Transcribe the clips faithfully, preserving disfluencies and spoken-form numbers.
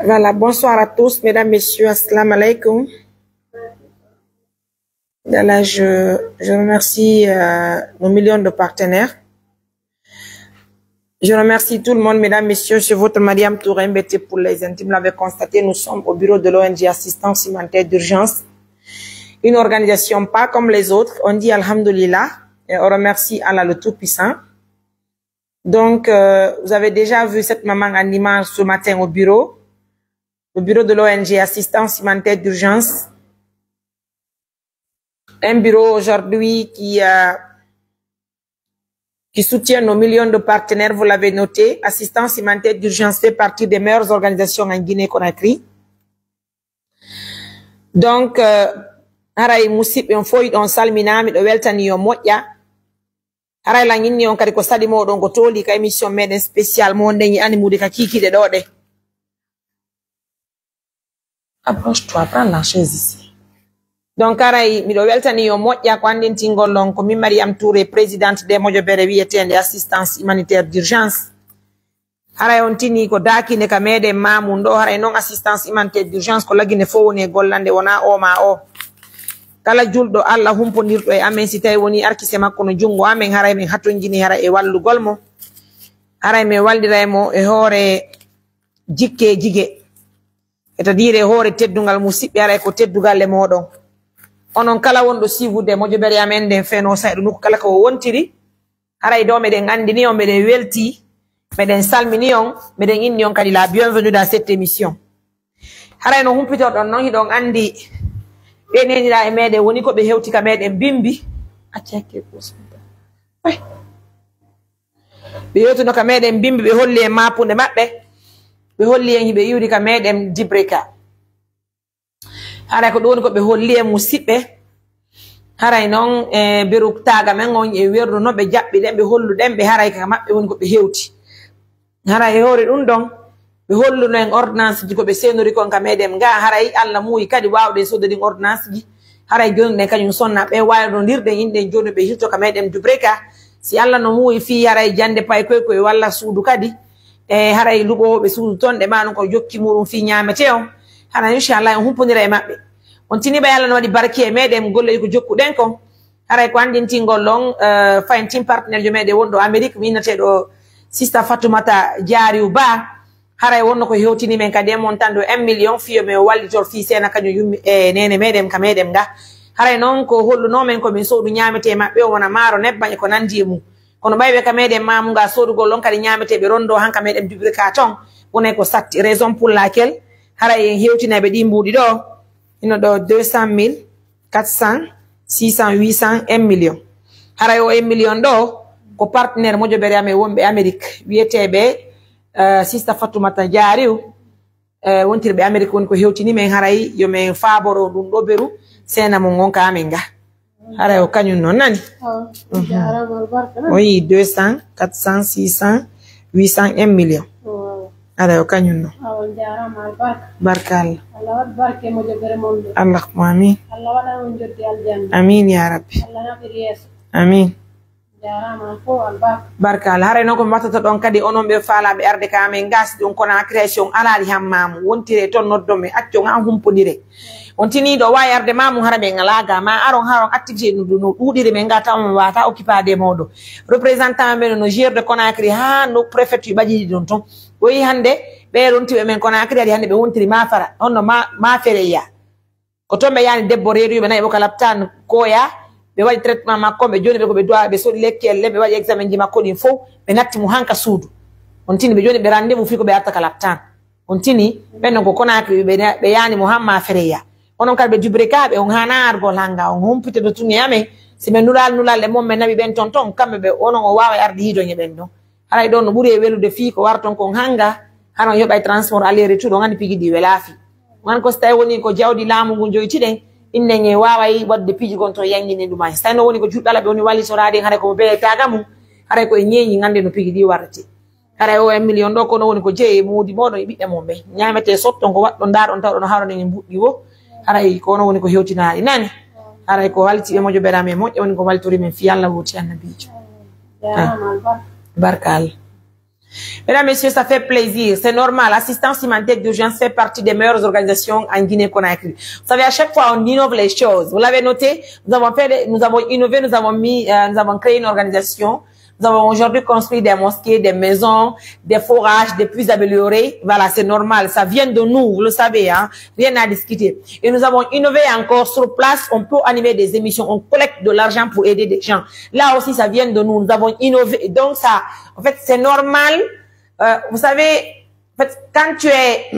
Voilà, bonsoir à tous, mesdames, messieurs, assalamu alaikum. Voilà, je, je remercie euh, nos millions de partenaires. Je remercie tout le monde, mesdames, messieurs, c'est votre Mariam Touré, M B T pour les intimes. Vous l'avez constaté, nous sommes au bureau de l'O N G Assistance Humanitaire d'Urgence, une organisation pas comme les autres. On dit Alhamdulillah et on remercie Allah le Tout-Puissant. Donc, euh, vous avez déjà vu cette maman en image ce matin au bureau, au bureau de l'O N G Assistance Humanitaire d'Urgence. Un bureau aujourd'hui qui, euh, qui soutient nos millions de partenaires, vous l'avez noté. Assistance Humanitaire d'Urgence fait partie des meilleures organisations en Guinée-Conakry. Donc, euh, haray musidɓe on fof hiɗon salminaa, miɗo weltani yo moƴƴa. Haray lan inni on kadi ko saɗi moɗon ko tooli ka émission meɗen spécial mo wonɗen e animude ka kiikiiɗe ɗo ɗe. Approche-toi, prends la chaise ici. Donc, haray miɗo weltani yo moƴƴa ko anndintingol on ko min Mariam Touré, présidente des Mojobere wiyeteende assistance humanitaire d'urgence. Haray on tini ko daakinde ka meɗen Mamoun ɗo, haray non assistance humanitaire d'urgence ko lagine fof woni e gollande, wonaa o ma o. Kala julɗo Allah humpondirɗo e amen, si tawi woni arkise makko no junngo amen, haray min hatonjini haray e wallugol mo. Haray min wallira e mo e hoore jikke e jige. C'est-à-dire e hoore teddungal musiɓɓe, haray ko teddugal e moɗon. Onon kala wonɗo siiwude mojobere amen nden feno sayɗo nokku kala ko o wontiri. Haray ɗo meɗen anndini on, meɗen welti, meɗen salmini on, meɗen inni on kadi la bienvenue dans cette émission. Haray no humpitorɗon non, hiɗon anndi ɓe neniraa e meɗen woni ko ɓe hewti ka meɗen bimbi. Acca hakke ko sunta. Ay. Ɓe yewtuno ka meɗen bimbi, ɓe holli en maapunde maɓɓe. Ɓe holli en hiɓe iwri ka meɗen Dibreka. Haray ko ɗum woni ko ɓe holli en musiɓɓe. Haray non e beru taaga men on e werdu no ɓe jaɓɓi ɗen, ɓe hollu ɗen ɓe haray ka maɓɓe woni ko ɓe hewti. Haray e hoore ɗum ɗon, ɓe holluno en ordonnance ji ko ɓe seenori kon ka meɗen nga. Haray Allah muuyi kadi waawde sodde ɗin ordonnance ji. Haray jooni ɗen kañum sonna ɓe wayrondire ɗen inɗen jooni ɓe hirto ka meɗen Dubreka. Si Allah no muuyi fii haray jannde pay koy koy walla suudu kadi. E haray luɓooɓe suudu ton ɗe maanu ko jokki muɗum fii ñaametee on. Haray inchallah en humponira e maɓɓe. On tini ɓay Allah no waɗi barki e meɗen golle ko jokkuɗen kon. Haray ko anndintingol on, eh, fayin tin partenaire jo meɗen wonɗo Amérique, mi innateeɗo Sista Fatoumata Diariou Ba. Haray wonno ko hewtini men kadi e montant ɗo un million fiyo men wallitor fii seena kañum yummi e nene meɗen ka meɗen nga. Haray non ko holluno men ko min soodu ñaametee maɓɓe o wona maaro nebban e ko nanndi e mum. Kono ɓay ɓe ka meɗen maamu nga soodugol on kadi ñaametee ɓe rondo han ka meɗen Dubreka ton. Wonay ko satti. Raison pour laquelle haray en hewtinay ɓe ɗi mbuuɗi ɗo. Hino ɗo deux cent mille, quatre cents, six cents, huit cents, un million. Haray o un million ɗo ko partenaire mojobere amen wonɓe Amérique wiyeteeɓe, eh, Sista Fatoumata Diariou, eh, wontirɓe Amérique woni ko hewtini men haray yo men faaboro ɗum ɗo beru seena mon on ka amen nga. Haray o kañum non nani. Mhm. Jaaraama albarka. O yii deux cents, quatre cents, six cents, huit cents, un million. Haray o kañum non. Awa, on jaaraama albarka. Barka Allah. Allah waɗ barke mojobere mon ɗo. Allahumma amin. Allah waɗan on joddi aljanna. Amin ya rabbi. Allah naɓir yeeso. Amin. Jaaraama on fof albarka. Barka Allah. Haray non ko mi wattata ɗon kadi onon ɓe faalaaɓe arde ka amen gasi ɗum kono création alaali hammaamu wontire ton noddon men accon an humponire. On tini ɗo waawi arde maamu hara men alaa ga ma aron haron activité no ɗuuɗiri men ga tawa men wata occupade mawɗo. Représentant men no gérde Conakry ha no préfecture ɓajiɗi ɗon ton. Ɗoyi hannde ɓe rontiɓe men Conakry aɗi hannde ɓe wontiri ma fara on no ma, ma fereya. Ko ton ɓe yani debbo reeduɓe nayi o ka laptan koya ɓe waɗi traitement makko ɓe joni ɓe ko ɓe duwa ɓe soɗi lekki elle ɓe waɗi examen ji makko ɗin fof ɓe natti mo hanka suudu. On tini ɓe joni ɓe rendez-vous fii ko ɓe arta ka laptan. On tini ɓen non ko Conakry ɓe, ɓe yani mo hamma fereya. Onon kadi ɓe jubrekaɓe on hana argol hanga on humpite to tuni amen. Si men nulal nulal e mon men nawi ɓen ton ton kamɓe ɓe onon o wawa arde hiidoñe ɓen ɗon. Haray ɗon no ɓuri e welude fii ko wara ton kon hanga, hara on yoɓay transport aller retour, on anndi piiji ɗi welaa fii. On anndi ko so tawi woni ko jawdi laamu ngun joytiɗen, innen en waaway waɗude piiji gon ton yanngini ɗum ay. So tawi no woni ko juɗɗala ɓe woni wallitoraade en, haray ko mo beyetaaga mum, haray ko e ñeeñi ngannde no piiji ɗi warrete. Haray o un million ɗo ko no woni ko jeyi e moodi mooɗon e ɓiɓɓe mon ɓe. Ñaametee sotton ko waɗɗon ndaaɗon tawɗon hawrani en mbuɗɗi wo. Haray ko ono woni ko hewtinaali nani. Haray ko halti ɓe moƴo ɓeraa men moƴƴa woni ko waltori men fii Allah woti annabiijo. Jaaraama albarka. Barka Allah. Mesdames, Messieurs, ça fait plaisir. C'est normal. Assistance humanitaire d'urgence fait partie des meilleures organisations en Guinée-Conakry. Vous savez, à chaque fois, on innove les choses. Vous l'avez noté, nous avons fait, des- nous avons innové, nous avons mis, euh, nous avons créé une organisation. Nous avons aujourd'hui construit des mosquées, des maisons, des forages, des puits améliorés. Voilà, c'est normal. Ça vient de nous, vous le savez, hein. Rien à discuter. Et nous avons innové encore sur place. On peut animer des émissions. On collecte de l'argent pour aider des gens. Là aussi, ça vient de nous. Nous avons innové. Donc, ça, en fait, c'est normal. Euh, vous savez, en fait, quand tu es,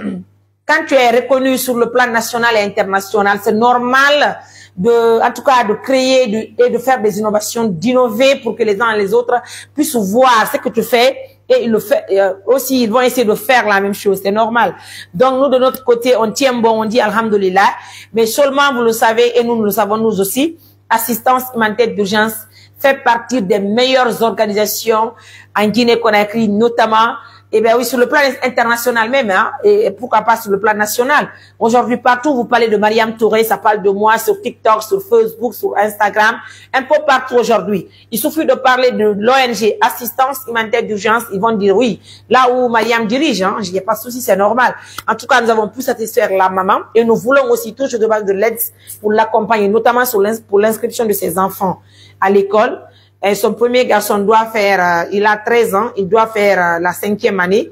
quand tu es reconnu sur le plan national et international, c'est normal de, en tout cas, de créer du- et de faire des innovations, d'innover pour que les uns et les autres puissent voir ce que tu fais et ils le fait, euh, aussi, ils vont essayer de faire la même chose. C'est normal. Donc, nous, de notre côté, on tient bon, on dit Alhamdulillah. Mais seulement, vous le savez, et nous, nous le savons, nous aussi, assistance humanitaire d'urgence fait partie des meilleures organisations en Guinée-Conakry, notamment, eh bien oui, sur le plan international même, hein, et pourquoi pas sur le plan national. Aujourd'hui, partout, vous parlez de Mariam Touré, ça parle de moi sur TikTok, sur Facebook, sur Instagram, un peu partout aujourd'hui. Il suffit de parler de l'O N G Assistance Humanitaire d'Urgence, ils vont dire oui. Là où Mariam dirige, hein, il n'y a pas de souci, c'est normal. En tout cas, nous avons pu satisfaire la maman et nous voulons aussi toujours demander de l'aide pour l'accompagner, notamment sur l'ins- pour l'inscription de ses enfants à l'école. Et son premier garçon doit faire, euh, il a treize ans, il doit faire euh, la cinquième année.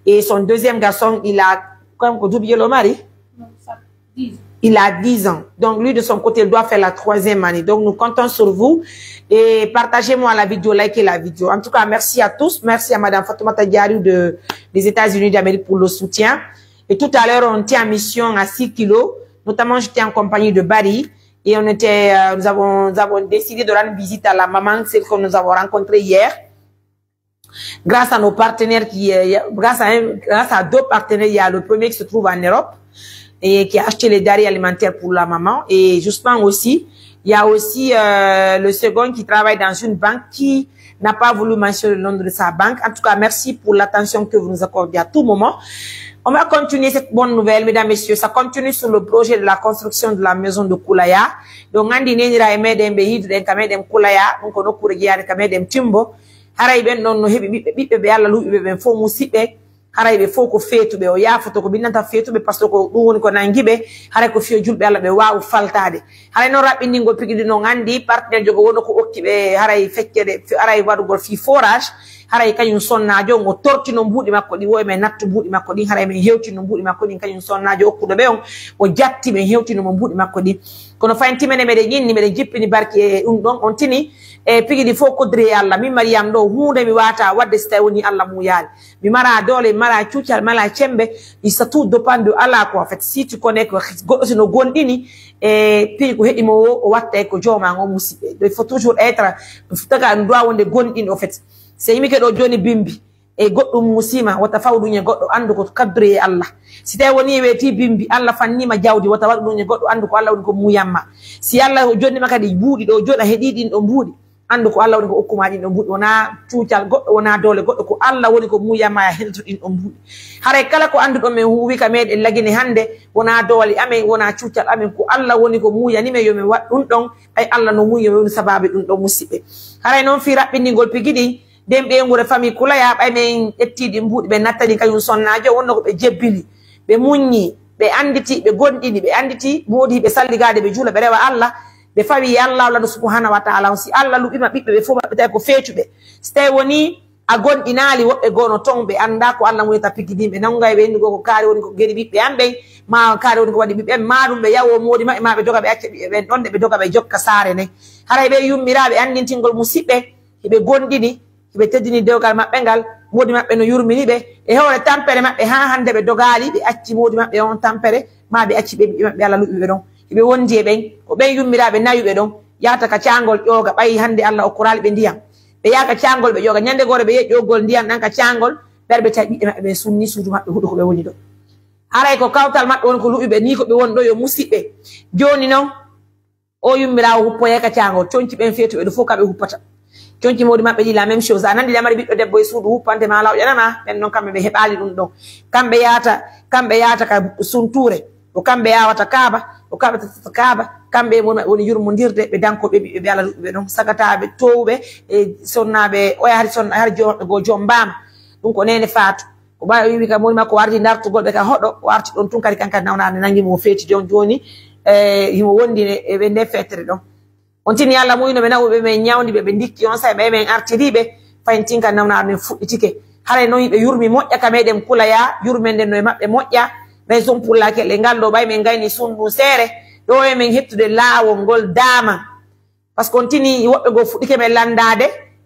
Et son deuxième garçon, il a, comme que double le mari, il a dix ans. Donc lui, de son côté, il doit faire la troisième année. Donc nous comptons sur vous. Et partagez-moi la vidéo, likez la vidéo. En tout cas, merci à tous. Merci à Madame Fatoumata Diariou de, des États-Unis d'Amérique pour le soutien. Et tout à l'heure, on était en mission à six kilos. Notamment, j'étais en compagnie de Barry. Et on était, euh, nous avons, nous avons décidé de rendre visite à la maman, celle que nous avons rencontrée hier. Grâce à nos partenaires qui, euh, y a- grâce à un- grâce à deux partenaires, il y a le premier qui se trouve en Europe et qui a acheté les denrées alimentaires pour la maman. Et justement aussi, il y a aussi, euh, le second qui travaille dans une banque qui n'a pas voulu mentionner le nom de sa banque. En tout cas, merci pour l'attention que vous nous accordez à tout moment. On va continuer cette bonne nouvelle, mesdames, messieurs. Ça continue sur le projet de la construction de la maison de Koulaya. Donc, on dit, neni ra e meɗen ɓe hiduɗen ka meɗen Koulaya, donc on a couru ka meɗen Timbo. Haray ɓen ɗon no heɓi ɓiɓɓe, ɓiɓɓe ɓe Allah luɓi ɓe ɓen fof musiɓɓe. Haray ɓe fof ko feetuɓe, o yaafoto ko binnata feetuɓe, par ce que ɗum woni ko nangi ɓe. Haray ko fiyo julɓe Allah ɓe waawu faltaade. Haray noon raɓɓinɗingol pigi ɗin on anndi partenaire jogo wonno ko okki ɓe haray feccere, haray waɗugol fii forage. Haray kañum sonnaajo on o tortino mbuuɗi makko ɗi, wo e men nattu mbuuɗi makko ɗin, haray men hewtino mbuuɗi makko ɗin, kañum sonnaajo okkuɗo ɓe on, o jatti ɓen hewtino mo mbuuɗi makko ɗin. Kono fayin timene meɗen inni, meɗen jippini barki e ɗum ɗon, on tini, e pigi ɗi fof koddiri e Allah. Min Mariyam ɗo, huunde mi waata waɗde si tawi woni Allah muuyaali. Mi mara doole, mi mara cuucal, mi mara cembe, il se tout dépend de Allah quoi. En fait, si tu connais que goɗɗo si no gonɗini, e pigi ko heɗi mo o, o watta e ko jooma on musiɓɓe. Il faut toujours être, taga ɗum ɗo wonde gonɗini, en fait. Si yimike ɗo jooni bimbi, e goɗɗum musiima, wota faw ɗum e goɗɗo, anndu ko kaddori e Allah. Si tawi woni weeti bimbi, Allah fanniima jawdi, wota waɗu ɗum e goɗɗo, anndu ko Allah woni ko muuyamma. Si Allah jonnima kadi buuɗi ɗo, jooɗa heɗi ɗin ɗo mbuuɗi, anndu ko Allah woni ko okkuma ɗin ɗo mbuuɗi, wonaa cuucal goɗɗo, wonaa doole goɗɗo, ko Allah woni ko muuyamma ya hendoto ɗin ɗo mbuuɗi. Haray kala ko annduɗon men huuwi ka meɗen lagine hannde, wonaa doole amen, wonaa cuucal amen, ko Allah woni ko muuyani men yo men waɗ ɗum ɗon, ay Allah no muuyi men woni sabaabu ɗum ɗon musiɓɓe. Haray noon fii raɓɓinɗingol pigi ɗin, nden ɓeynguure famille Kulaya, ɓay men ƴettii ɗi mbuuɗi, ɓe nattani kañum sonnaajo, wonno ko ɓe jebbili, ɓe muññi, ɓe annditi, ɓe gonɗini, ɓe annditi, moodi ɓe salligaade, ɓe juula, ɓe rewa Allah, ɓe fawi e Allah, Allah subhanahu wa ta'ala on. Si Allah luɓima ɓiɓɓe ɓe fof maɓɓe tawi ko feetuɓe. Si tawi woni a gonɗinaali, woɓɓe goo no ton, ɓe anndaa ko Allah muuyata pigi ɗin, ɓe nannga e ɓe inndi goo ko kaari woni ko geni ɓiɓɓe am ɓen, maa kaari woni ko waɗi ɓiɓɓe am, maa ɗum ɓe yawo moodi maɓɓe, maa ɓe doga ɓe acca ɓiɓɓe ɓen ɗon, nde ɓe doga ɓe jokka saare nden. Haray ɓe yummiraaɓe anndintingol musiɓɓe, hiɓe gonɗini, hiɓe teddini dewgal maɓɓe ngal, moodi maɓɓe no yurmini ɓe, e hoore tampere maɓɓe, haa hannde ɓe dogaali, ɓe acci moodi maɓɓe on tampere, maa ɓe acci ɓe ɓiɓɓe maɓɓe Allah luɓi ɓe ɗon. Hiɓe wondi e ɓen, ko ɓen yummiraaɓe nayuɓe ɗon, yahata ka caangol ƴooga, ɓay hannde Allah okkoraali ɓe ndiyam. Ɓe yaha ka caangol ɓe ƴooga, ñannde goore ɓe yehi ƴoogol ndiyam ɗan ka caangol, ɓerɓe tawi ɓiɓɓe maɓɓe ɓen sunni suudu maɓɓe huɗo ko ɓe woni ɗon. Haray ko kawtal maɓɓe woni ko luɓi ɓe, nii ko ɓe woni ɗo yo musiɓɓe. Jooni non, o yummiraawo huppoyay ka caangol, conci ɓen feetuɓe ɗo fof kamɓe huppata. Conci mawɗi maɓɓe ɗi la même chose. A nandi ɗa mari ɓiɗɗo debbo e suudu huppante ma lawƴana ma, ɓen non kamɓe ɓe heɓaali ɗum ɗon. Kamɓe yahata, kamɓe yahata ka suntuure, ko kamɓe yawata Kaaba, ko kamɓe tattata Kaaba, kamɓe woni, woni yurmondirde, ɓe danko ɓe ɓiɓɓe ɓe Allah luɓɓi ɓe ɗon, sagataaɓe, toowuɓe, e sonnaaɓe, oya hari sonna, hari joom maɓɓe goo joom mbaama. Ɗum ko neene Faatu. Ko ɓay o wi'i ka moni makko o ardi dartugol ɓe ka hoɗo, o arti ɗon tun kadi kan kadi nawnaande nangi mo o feeti jon jooni, e himo wondi e, e ɓe nden feetere ɗon. On tini Alla muyno ɓe naɓuɓe men ñawndi ɓe, ɓe ndikki on saa'i ɓay men artiri ɓe, fayin tin kan nawnaande men fuɗɗitike. Haray non ɓe yurmi moƴƴa ka meɗen kulaya, yurmenden no e maɓɓe moƴƴa, raison pour laquelle e ngal ɗo ɓay men gayni sunndun seere, ɗo e men hettude laawol ngol daama. Parce que on tini woɓɓe goo fuɗɗike men lanndaade,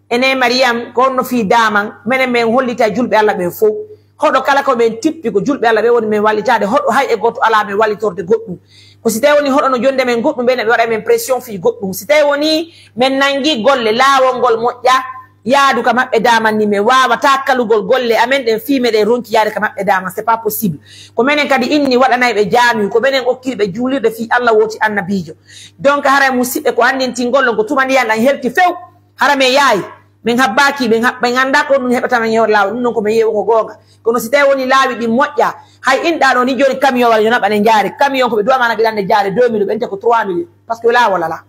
enen Mariyam, ko honno fii daaman, menen men hollita julɓe Alla ɓen fow. Hoɗo kala ko men tippi ko julɓe Alla ɓen woni men wallitaade, hoɗo hay e gooto alaa men wallitorde goɗɗum. Ko si tawii woni hoɗo no jonde men goɗɗum, ɓen ɓe waɗa men pression fii goɗɗum. Si tawii woni men nangi golle, laawol ngol moƴƴa, yaadu ka maɓɓe daaman ni, men waawataa kalugol golle amen ɗen fii meɗen ronki yaade ka maɓɓe daaman, c'est pas possible. Ko menen kadi inni waɗanayɓe jaamiu, ko menen okkiri ɓe juulirde fii Alla wooti annabiijo. Donc, haray musiɓɓe ko anndintingol ɗon ko tuma ndiyan ɗan helti few. Hara men yaayi, men habbaaki, men hab-, men anndaa ko ɗum heɓata men yoor laawol. Ɗum non ko men yeewu ko goonga. Kono si tawii woni laawi ɗin moƴƴa, hay inɗa ɗo ni jooni camion wala yo naɓa ne jaari. Camion ko ɓe duwa mana ɓe ɗan ne jaari deux mille, ɓe ente ko trois mille. Parce que laawol alaa.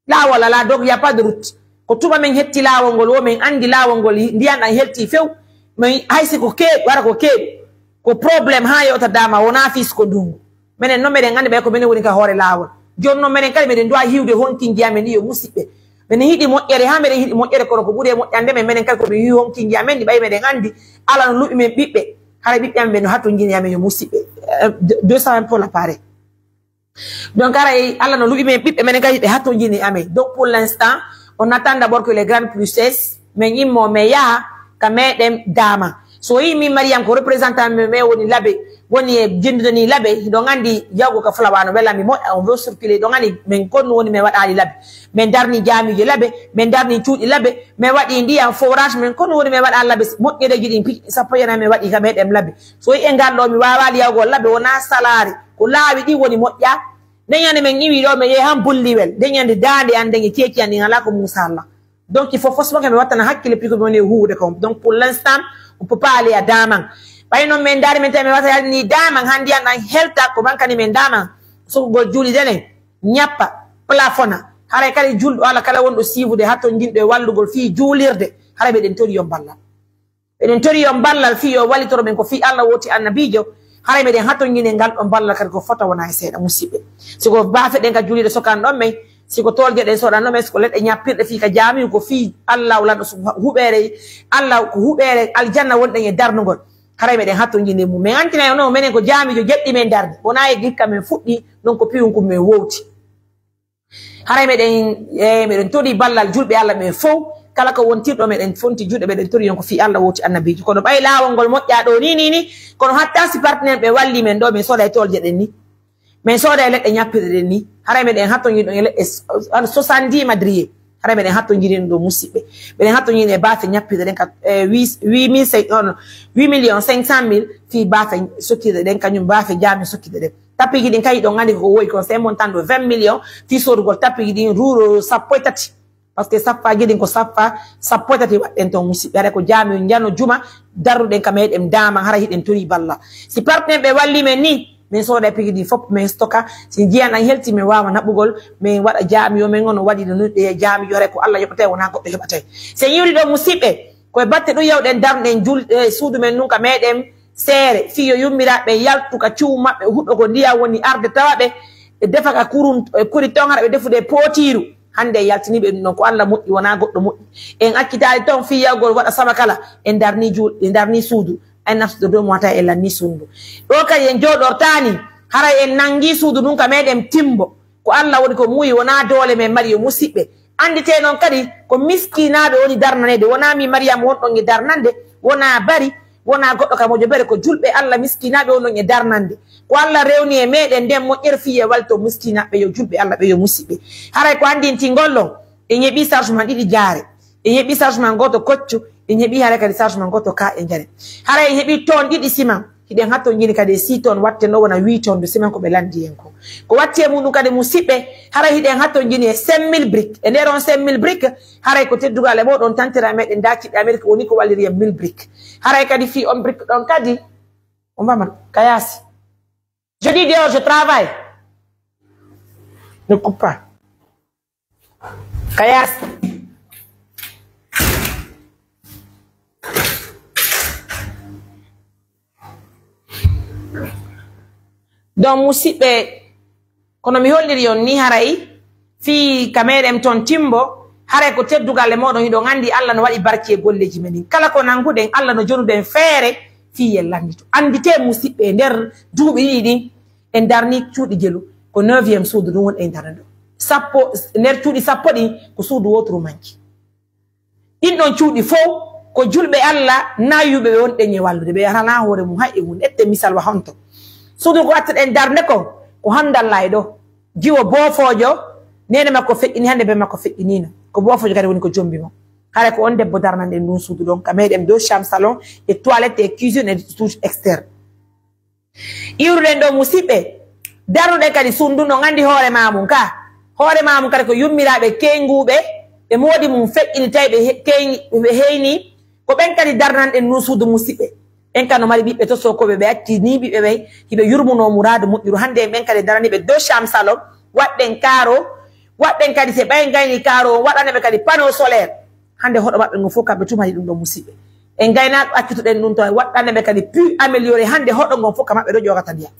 Laawol alaa, donc y a pas de route. Ko tuma men hetti laawol ngol, wo men anndi laawol ngol, ndiyan ɗan helti few. Men hay si ko keeɓi, wara ko keeɓi. Ko problème haa yewta daama, wonaa fii si ko ndunngu. Menen non meɗen anndi ɓay ko menen woni ka hoore laawol. Jooni non menen kadi meɗen duwa hiwde honkinji amen ɗi yo musiɓɓe. Menen hiɗi moƴƴere, haa meɗen hiɗi moƴƴere, kono ko ɓuri e moƴƴande men, menen kadi ko men hiwi honkinji amen ɗi ɓay meɗen anndi Alla no luɓi men ɓiɓɓe. Haray ɓiɓɓe amen ɓe no hatonjini amen yo musiɓɓe. Euh, deux cents pour l'appareil. Donc, haray Alla no luɓi men ɓiɓɓe, menen kadi ɓe hatonjini amen. Donc, pour l'instant, on attend d'abord que les grandes puissent, men immo, men yaha ka meɗen daama. So yi min Mariyam ko représentant men, men woni labe, woni e jindudani labe, hiɗon anndi yawgo ka Fulawa no wela mi moƴƴa, on veut circuler, hiɗon anndi men konnu woni men waɗaali labe. Men darni jaamiiji labe, men darni cuuɗi labe, men waɗi ndiyan forage, men konnu woni men waɗaali labe. Moƴƴereeji ɗin pi-, sappo e nayi men waɗi ka meɗen labe. So yi e ngal ɗo mi waawaali yawgo labe, wonaa salaare. Ko laawi ɗin woni moƴƴa. Nden ñande men iwi ɗo, men yehi han Bulliwel. Nden ñande daande an nden e ceeci an ɗin alaa ko muusa Alla. Donc, il faut forcément que men wattana hakkille puisque men woni e huuwude kon. Donc, pour l'instant, on peut pas aller à Daman. Ɓay non men ndaari men tawi men wata yaade ni Daman, han ndiyan ɗan helta ko bankani men Daman. Sokugol juulirde nden, ñappa, plafonna. Haray kadi julɗo Alla kala wonɗo siifude, hatonjinɗo e wallugol fii juulirde, haray meɗen tori on ballal. Eɗen tori on ballal fii yo wallitoro men ko fii Alla wooti annabiijo. Haray meɗen hatonjini ngal ɗon ballal kadi ko fota wonaa e seeɗa, musiɓɓe. Si ko baafe ɗen ka juulirde sokan ɗon men, si ko toolje ɗen soɗan ɗon men, si ko leɗɗe ñappirɗe fii ka jaamiu ko fii Alla lanɗo su-, huɓeere, Alla ko huɓeere aljanna wonɗen e darnugol. Haray meɗen hatonjini mum. Men antinay on non menen ko jaamiijo jeɗɗi men darni. Wonaa e gikka men fuɗɗi, non ko piwun kun men wowti. Haray meɗen, eh, meɗen tori ballal julɓe Alla ɓen fow. Kala ko wontirɗo meɗen fonti juuɗe, meɗen tori on ko fii Alla wooti annabiijo. Kono ɓay laawol ngol moƴƴaa ɗo ni, ni, ni, kono hatta si partenaire ɓe walli men ɗo, men sooday toolje ɗen ni. Men sooday leɗɗe ñappirɗe ɗen ni. Haray meɗen hatonjini ɗon e leɗɗe s-, soixante-dix madrier. Haray meɗen hatonjini ɗum ɗo musiɓɓe. Meɗen hatonjini e baafe ñappirɗe ɗen ka, eh, huit, huit mille cinq, non, huit millions cinq cent mille fii baafe sokkirɗe ɗen, kañum baafe jaami sokkirɗe ɗen. Tapiji ɗin kadi ɗon anndi ko woyi kon, c'est un montant de vingt millions fii soodugol tapiji ɗin ruuro sappo e tati. Parce que saffaaji ɗin ko saffa sappo e tati waɗɗen ton musiɓɓe. Haray ko jaami njano juma darruɗen ka meɗen Daman, haray hiɗen tori ballal. Si partenaire ɓe walli men ni, men sooda piji ɗin fof, men stoka. Si njiyan ɗan helti, men waawa naɓugol, men waɗa jaami yo men ono waɗi no nunɗe jaami yo, haray ko Alla yoɓata, wonaa goɗɗo heɓata. Si en iwri ɗo musiɓɓe, ko e batte ɗum yawɗen darnuɗen jul-, eh, suudu men nun ka meɗen seere, fii yo yummiraaɓe yaltu ka cuumu maɓɓe, huɗo ko ndiyan woni arde tawa ɓe, ɓe defa ka kurun, e kuri ton, hara ɓe defude e pootiiru. Hande en yaltiniiɓe ɗum ɗon, ko Alla moƴƴi, wonaa goɗɗo moƴƴi. En accitaali ton fii yahgol waɗa sabakala, en darnii juul-, en darnii suudu, en naftude dow mo wata en lannii suudu. Ɗoo kadi en jooɗortaani, haray en nangii suudu ndun ka meɗen timbo. Ko Alla woni ko muuyi, wonaa doole men mari, yo musiɓɓe. Annditee non kadi, ko miskinaaɓe woni darnaneede, wonaa min Mariyama wonɗon e darnande, wonaa bari, wonaa goɗɗo ka mojobere, ko julɓe Alla miskinaaɓe wonɗon e darnande. Ko Alla rewni e meɗen nden moƴƴere fii e walto miskinaaɓe, yo julɓe Alla ɓe, yo musiɓɓe. Haray ko anndintingol ɗon, en heɓii charge man ɗiɗi jaare, en heɓii charge man gooto koccu, en heɓii haray kadi charge man gooto kaa e njare. Haray en heɓii ton ɗiɗi siman. Hiɗen hattonjini kadi e six tonnes, watte no wona huit tonnes de ciment ko ɓe lanndi en ko. Ko watti e muɗum kadi musiɓɓe, hara hiɗen hattonjini e cinq mille briques. E nder on cinq mille briques, haray ko teddungal e mooɗon tantira meɗen daakiiɓe Amérique woni ko walliri en mille briques. Haray kadi fii on brique ɗon kadi, on mbama ka yaasi. Je dis dehors, je travaille. Ne coupe pas. Kayas. Donc, musiɓɓe, kono mi holliri on ni haray, fii ka meɗen ton timbo, haray ko teddugal e moɗon, hiɗon andi Alla no waɗi barki e golleeji men ɗin. Kala ko nanguɗen, Alla no jonuɗen feere fii yen lanndito. Anditee musiɓɓe, e nder duuɓi ɗiɗi ɗin, en darni cuuɗi jelu, ko neuvième suudu ɗum woni en darna ɗo. Sappo, nder cuuɗi sappo ɗin, ko suudu wooturu manki. Ɗin ɗon cuuɗi fow ko julɓe Alla naayuɓe ɓe wonɗen e wallude. Ɓe aranaa hoore mum hay e mum. Ette misal wa honto. Suudu ko wattuɗen darnde kon, ko handalla e ɗo. Jiwo boofoojo, neene makko feƴƴini hannde, ben makko feƴƴiniino. Ko boofoojo kadi woni ko jombi mo. Hara ko on debbo darnanɗen ndun suudu ɗon. Ka meɗen deux chambres, salon, e toilette, e cuisine, e douche externe. Iwruɗen ɗo musiɓɓe, darnuɗen kadi suudu ndun, on andi hoore maa mum ka. Hoore maa mum kadi ko yummiraaɓe keynguuɓe, ɓe moodi mum feƴƴini tawi ɓe he-, keyni, ɓe heyni. Ko ɓen kadi darnanɗen ndun suudu musiɓɓe. Ɓen kadi no mari ɓiɓɓe to sokooɓe, ɓe acci ni ɓiɓɓe ɓen, hiɓe yurmunoo muraadu moƴƴuru. Hannde en ɓen kadi darani ɓe deux chambres salon, waɗɗen kaaro, waɗɗen kadi se ɓay ngayni kaaro on, waɗane ɓe kadi panneau solaire. Hannde hoɗo maɓɓe ngon fof kamɓe tuma ɗum ɗo musiɓɓe. En gaynaaɓe accutuɗen ɗum to, waɗɗande ɓe kadi puits amélioré. Hannde hoɗo ngon fof ka maɓɓe ɗo ƴoogata ndiyam.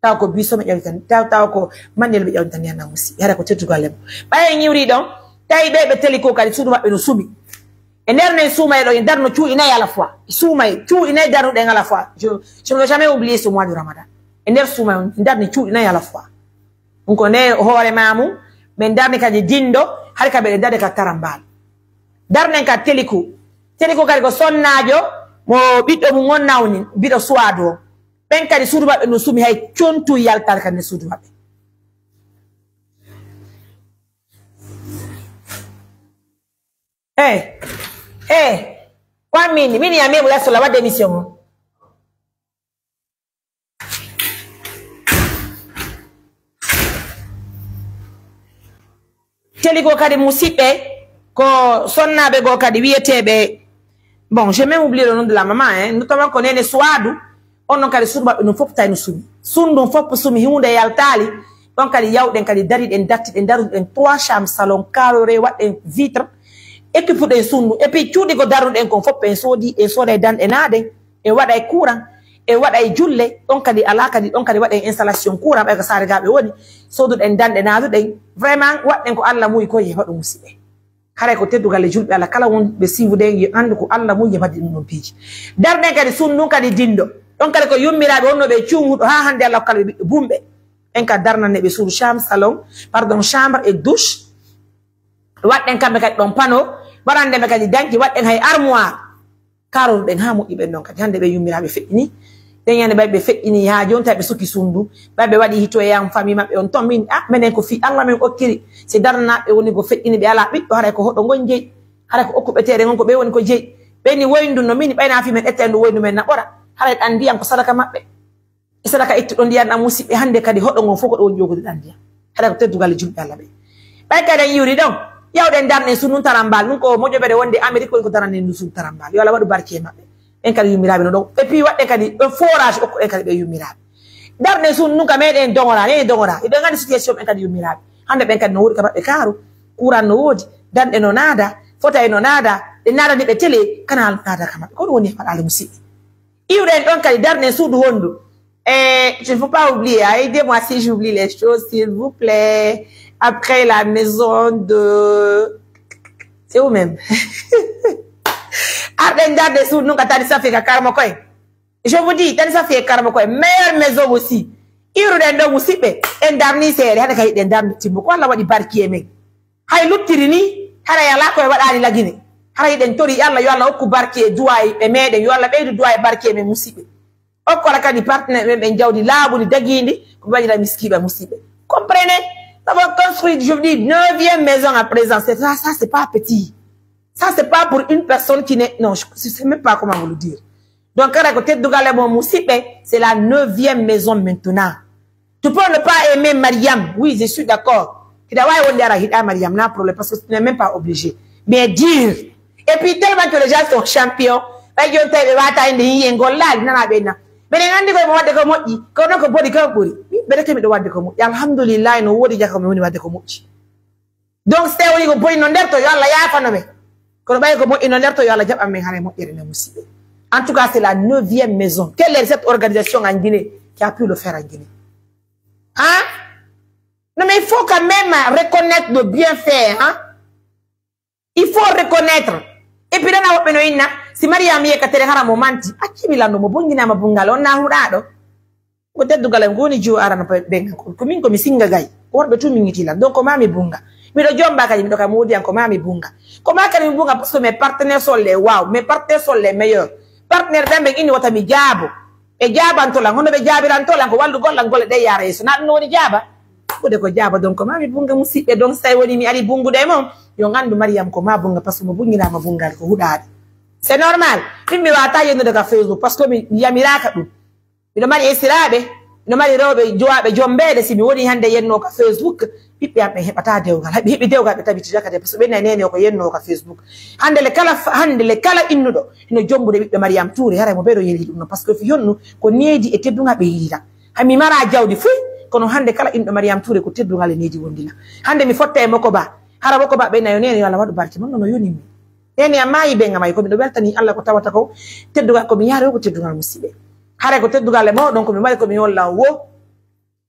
Taw ko biso ɓe ƴawita, taw, taw ko mannel ɓe ƴawita ndiyam na musiɓɓe. Hara ko teddugol e mo. Ɓay en iwri ɗon, tawi ɓe ɓe teli ko kadi suudu maɓɓe no sumi. E nder nen suumaye ɗo, en darno cuuɗi nayi à la fois. Suumaye, cuuɗi nayi darnuɗen à la fois. Je, je ne vais jamais oublier ce mois de Ramadan. E nder suumaye on, en darni cuuɗi nayi à la fois. Ɗum ko nde hoore maamu, min darni kadi dindo, hari ka mbeɗen darde ka tarambal. Darnen ka teliku. Teliku kadi ko sonnaajo mo ɓiɗɗo mum on nawni, mbiɗo suwaadu on. Ɓen kadi suudu maɓɓe ndun sumi, hay contu yaltaade kadi nder suudu maɓɓe. Eh, eh, ko an min, min ya meeɓu yasola wadde émission on. Teli goo kadi musiɓɓe, ko sonnaaɓe goo kadi wiyeteeɓe, bon, j'ai même oublié le nom de la maman, hein, notamment ko Nene Suwaadu, on non kadi suudu maɓɓe ndun fof tawi no sumi. Suudu ndun fof sumi, huunde yaltaali, ɗon kadi yawɗen kadi dariɗen, dattiɗen, daruɗen trois chambres salon, carrelé, waɗɗen vitre, équipe ɗen suudu ndun. Et puis cuuɗi ko daruɗen kon fof en soodi, en sooday danɗe naaden. E waɗa e courant, e waɗa e julle, ɗon kadi alaa kadi, ɗon kadi waɗen installation courant, ɓay ko saare gaa ɓe woni, sooduɗen danɗe naaduɗen. Vraiment, waɗɗen ko Alla muuyi ko e hoɗo musiɓɓe. Haray ko teddugal e julɓe Alla, kala wonɓe siiwude, yo anndu ko Alla muuyi e wadde ɗum ɗon piiji. Darɗen kadi suudu ndun kadi dindo. Ɗon kadi ko yummiraaɓe wonnooɓe e cuumuɗo haa hannde Alla hokkata ɓe ɓiɓɓe bumɓe. En ka darnane ɓe suudu chambre, salon, pardon, chambre et douche. Waɗɗen kamɓe kadi ɗon panneau, waɗande ɓe kadi danki, waɗɗen hay armoire. Karoruɗen haa moƴƴi ɓen ɗon kadi. Hannde ɓe yummiraaɓe feƴƴini. Ɗen ñande ɓay ɓe feƴƴini haa jooni tawi ɓe suki suudu. Ɓay ɓe waɗi hito e an famille maɓɓe on ton. Min, ah, menen ko fii Alla men okkiri. Si darnaaɓe woni ko feƴƴini ɓe alaa ɓiɗɗo, haray ko hoɗo ngon jeyi. Haray ko okkuɓe teere ngon ko ɓe woni ko jeyi. Ɓe ni woyndu no min ɓayna fii men etta en ɗum woyndu men na ɓora. Haray ɗan ndiyan ko sadaka maɓɓe. E sadaka ittuɗo ndiyan ɗan musiɓɓe hannde kadi hoɗo ngon fof ko ɗo woni ƴoogude ɗan ndiyan. Haray ko teddugal e julɓe Alla ɓe. Ɓay kadi en iwri ɗon, yawɗen darnen suudu ndun tarambal, ɗun ko moƴƴere wonde Amérique woni ko daranden ndun suudu tarambal. Yo Alla waɗu barke e maɓɓe. Ɓen kadi yummiraaɓe no ɗon. Et puis waɗɗen kadi ɗon forage okko ɓen kadi ɓe yummiraaɓe. Darnen suudu ndun ka meɗen doŋora, meɗen doŋora. Eɗen anndi situation ɓen kadi yummiraaɓe. Hannde ɓen kadi no woodi ka maɓɓe kaaru, courant no woodi, danɗe no naada, fotay no naada, ɗe naadani ɓe télé, canal no naada ka maɓɓe. Ko ɗum woni e faɗaale musiɓɓe. Iwɗen ɗon kadi, darnen suudu wondu. Eh, je ne veux pas oublier, hein, aidez-moi si j'oublie les choses, s'il vous plaît. Après la maison de, c'est vous-même. Arɗen darde suudu nun ka Tani Safi ka Karamo Koy. Je vous dis, Tani Safi e Karamo Koy, meilleure maison aussi. Iwruɗen ɗo musiɓɓe, en darni seeɗa, hade ka yiɗen darde timbo. Ko Allah waɗi barki e men. Hay luttiri ni, hara yala ko e waɗani lagine. Hara hiɗen tori Allah, yo Allah hokku barki e du'a e meɗen, yo Allah ɓeydu du'a e barki e men musiɓɓe. Okkola kadi partenaire ɓen ɓen jawdi laaɓundi dagiindi, ko ɓe waɗira miskiiɓe musiɓɓe. Comprenez? Nous avons construit, je vous dis, neuvième maison à présent. C'est ça, ça, c'est pas petit. Ça, c'est pas pour une personne qui n'est, non, je, je sais même pas comment vous le dire. Donc, kala ko teddugal e mon musiɓɓe, c'est la neuvième maison maintenant. Tu peux ne pas aimer Mariam. Oui, je suis d'accord. Hiɗa waawi wonde ara hiɗa Mariam, na problème, parce que tu n'es même pas obligé. Mais dire, et puis tellement que les gens sont champions, ɓay jooni tawi ɓe waata inde yiyengol laali, nana ɓe na. Mbeɗen anndi koye mo waɗde ko moƴƴi, kono ko boni ko ɓuri. Min mbeɗa temi ɗo waɗde ko moƴƴi. Alhamdulillah, no woodi jaka ko mi woni waɗde ko moƴƴi. Donc, si tawi woni ko boni no nder to, yo Allah yaafano ɓe. Kono ɓay ko moƴƴi no nder to, yo Allah jaɓan men hara e moƴƴere nden musiɓɓe. En tout cas, c'est la neuvième maison. Quelle est cette organisation en Guinée qui a pu le faire en Guinée? Hein? Non, mais il faut quand même reconnaître nos bienfaits, hein? Il faut reconnaître. Et puis, nana woɓɓe no inna, si Mariam ye ka tere hara mo manti, acci mi lanno mo bunginama bungal, on na huɗaɗo. Ko teddugal am, ko woni jiwo arano pe-, ɓen ko, ko min ko mi singa gay. Ko worɓe tu min ngiti lan. Donc, ko ma mi bunga. Miɗo jomba kadi, miɗo kam wodi an, ko ma mi bunga. Ko ma kadi mi bunga, parce que mes partenaires sont les wow, mes partenaires sont les meilleurs. Partenaire ɓen ɓen inni wota mi jaabo. Ɓe jaabanto lan, hono ɓe jaabiranto lan, ko wallugol lan golle ɗe yaara yeeso. Na ɗum no woni jaaba? Ko de ko jaaba, donc, ko ma mi bunga musiɓɓe, donc, so tawi woni mi ari bungude e mon, yo ngandu Mariam ko ma bunga, parce que mo bunginama bungal ko huɗaade. C'est normal. Min mi wata yennude ka Facebook, parce que mi, mi yamiraka ɗum. Miɗo mari esiraaɓe, miɗo mari rewɓe jowaaɓe jombeede. Si mi woni hannde yennoo ka Facebook, ɓiɓɓe am ɓe heɓata dewgal. Hay ɓe heɓi dewgal, ɓe tabitira kadi, parce que ɓe nani neene o ko yennoo ka Facebook. Hannde le kala fa-, hannde le kala innuɗo ino jombude ɓiɓɓe Mariam Touré, haray mo ɓeɗo yeli ɗum no, parce que fi yonnu ko needi e teddungal ɓe yiɗira. Hay mi mara jawdi fuy, kono hannde kala innuɗo Mariam Touré ko teddungal e needi wondina. Hannde mi fotta e Moko Ba, hara Moko Ba ɓe nayo neene yo Allah waɗu barke, man no yoni mi. Neene am maayi, ɓen am maayi, ko miɗo weltani Allah ko tawata ko teddugal, ko mi yaari ko teddugal musiɓɓe. Haray ko teddugal e mawɗon, ko mi mari ko mi holla on wo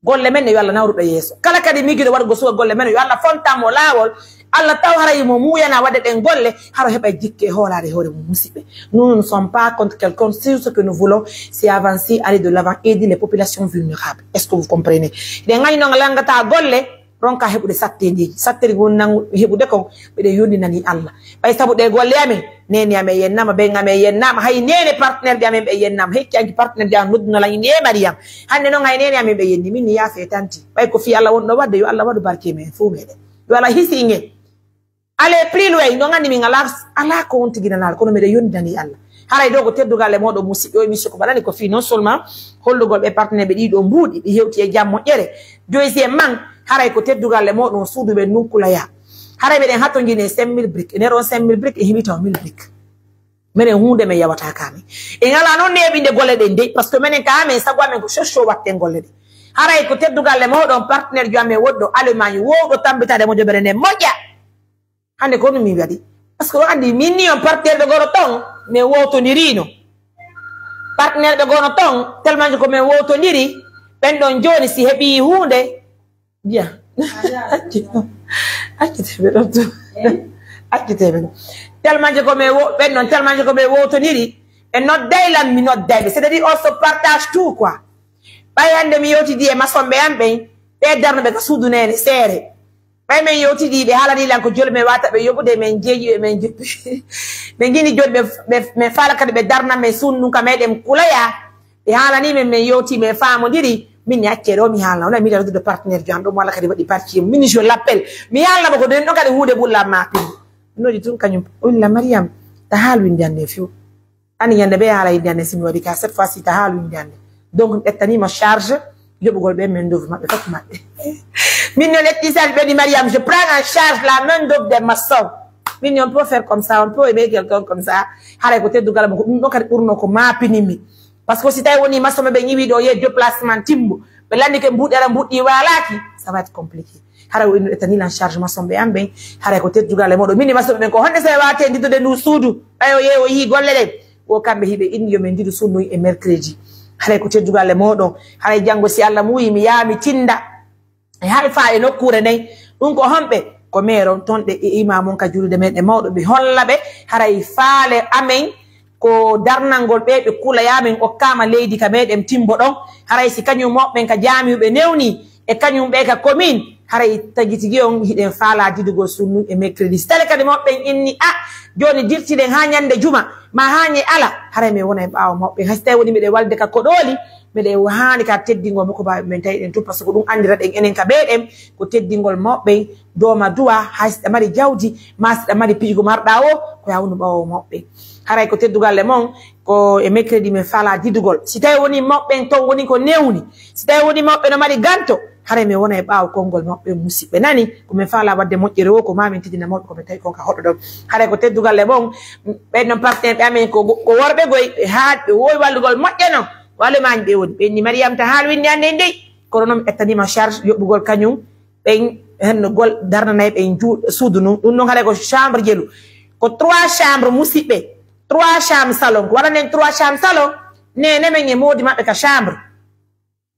golle men ne yo Allah nawruɗo yeeso. Kala kadi miijuɗo waɗugo suka golle men, yo Allah fontan mo laawol. Allah taw haray mo muuyana waɗde ɗen golle, haro heɓa jikke e hoolaare hoore mum musiɓɓe. Nous ne sommes pas contre quelqu'un, si ce que nous voulons, c'est avancer, aller de l'avant, aider les populations vulnérables. Est-ce que vous comprenez? Ɗen ŋani noon langata golle, ronka heɓude satteeji. Satteeji woni nangu heɓude kon, miɗen yondinani Allah. Ɓay sabu ɗe golle amen, neene amen yennama, ɓen amen yennama, hay neene partenaire ji amen ɓe yennama, hecci anki partenaire ji amen nodduna lan inde e Mariam. Hannde noon hay neene amen ɓe yenni, min ni yaafe e tanti. Ɓay ko fii Allah wonɗo waɗde, yo Allah waɗu barke men fow meɗen. Yo Allah hisi ingen. Allez plus loin, no nganndi min alaa, alaa ko on tigi nanaa, kono miɗen yondinani Allah. Haray ɗo ko teddugal e mooɗon musiɓɓe, o émission ko waɗani ko fii non seulement hollugol ɓe partenaire ɓe ɗiɗo mbuuɗi, ɗi hewti e jam moƴƴere. Deuxièmement, haray ko teddugal e mooɗon suudu ɓe nunkulaya. Haray meɗen hatonjini e cinq mille briques, e nder on cinq mille briques, e heɓi taw mille briques. Menen huunde men yawata ka amen. En alaa non neeɓinde golle ɗen dey, parce que menen ka amen, sago amen ko soso watten golle ɗen. Haray ko teddugal e mooɗon partenaire jo amen wonɗo Allemagne, wowɗo tambitaade mo jobere nden moƴƴa. Hannde ko honɗum mi waɗi? Parce que o anndi min ni on partenaire ɓe gono ton, min wowtondirino. Partenaire ɓe gono ton, tellement ko min wowtondiri, ɓen ɗon jooni si heɓi huunde, bien. Accite ɓe ɗon to. Accite ɓe ɗon. Tellement ko min wo-, ɓen ɗon, tellement ko min wowtondiri, ɓe nodday lan, mi nodday ɓe. C'est-à-dire, on se partage tout, quoi. Ɓay hannde mi yewtidi e mason ɓe an ɓen, ɓe darnuɓe ka suudu neene seere. Ɓay men yewtidi, ɓe haalani lan ko joli men wata ɓe yoɓude, men jeeƴi ɓe, men joppi. Ɓe ngini joni ɓe, ɓe, men faala kadi ɓe darna men suudu ndun ka meɗen kulaya. Ɓe haalani men, men yewti, men faamodiri. Min ni accee ɗo mi haalna, wona miɗa waɗude partenaire jo an ɗo mo walla kadi waɗi parti. Min ni je l'appelle. Mi haalna mo ko nden ɗon kadi huunde ɓulla ma pindi. Nodi tun kañum, o illa Mariam, ta haal windi an ne few. Ani ñande ɓe haala yidde hannde si mi waɗi ka, cette fois-ci ta haalu yidde hannde. Donc, mi ƴettaniima charge yoɓugol ɓe main d'œuvre maɓɓe, fof maɓɓe. Min noon ƴetti charge ɓe ni Mariam, je prends en charge la main d'œuvre des maçons. Min ni on peut faire comme ça, on peut aimer quelqu'un comme ça. Haray ko teddugal mo ko ɗum ɗo kadi ɓurno ko maapini mi. Parce que si tawi woni maçon ɓe ñiwi ɗo ye déplacement timbo, ɓe lanni ke mbuɗera mbuɗɗi waalaki, ça va être compliqué. Haray o innuɗo tani lan charge maçon ɓe an ɓen. Haray ko teddugal e moɗon. Min e maçon ɓen ko honde so e wate ndidude ndu suudu. Ɓay o yeeyi o yi'i golle ɗen. Wo kamɓe hiɓe inni yo min ndidu suudu ndun e mercredi. Haray ko teddugal e moɗon. Haray janngo si Allah muuyi mi yaha mi tinda. E halfa e nokkuure nden. Ɗum ko honɓe? Ko meron ton ɗe e imamon ka juulude men e mawɗo ɓe holla ɓe. Haray faale amen ko darnangol ɓe ɓe kula ya min okkaama leydi ka meɗen timbo ɗon. Haray si kañum moɓɓen ka jaamiu ɓe newni e kañum ɓe ka commune, haray tagi tigi on hiɗen faala didugol sunnu e mercredi. Si tawii kadi moɓɓen inni, "A, jooni dirtiɗen haa ñande juma, ma haa ñe ala," haray min wona e ɓaawo moɓɓen. Hay si tawii woni miɗen walde ka koɗooli, miɗen haani ka teddingol mo ko baawi men tawi ɗen tun, parce que ɗum anndira ɗen enen ka meɗen ko teddingol moɓɓen, dooma duwa, hay si ɗa mari jawdi, ma si ɗa mari piiji ko marɗa o, ko ya wonu ɓaawo moɓɓen. Haray ko teddugal e mon, ko e mercredi min faala didugol. Si tawi woni mawɓe ɓen ton woni ko newni, si tawi woni mawɓe no mari ganto, haray min wona e ɓaawo konngol mawɓe ɓen musiɓɓe nani, ko min faala wadde moƴƴere o, ko ma min tijina mawɓe ko min tawi kon ka hoɗo ɗon. Haray ko teddugal e mon, ɓen non partenaire ɓe amen ko, ko worɓe goy, ɓe haa ɓe wowi wallugol moƴƴe non, ko Allemagne ɓe woni. Ɓe inni Mariam ta haal winndi hannde ndey, kono non mi ƴettaniima charge yoɓugol kañum, ɓen henno gol darnanay ɓen ju-, suudu ndun. Ɗum non haray ko chambre jelu. Ko trois chambre musiɓɓe. Trois chambres salon. Ko waɗanen trois chambres salon? Neene men e moodi maɓɓe ka chambre.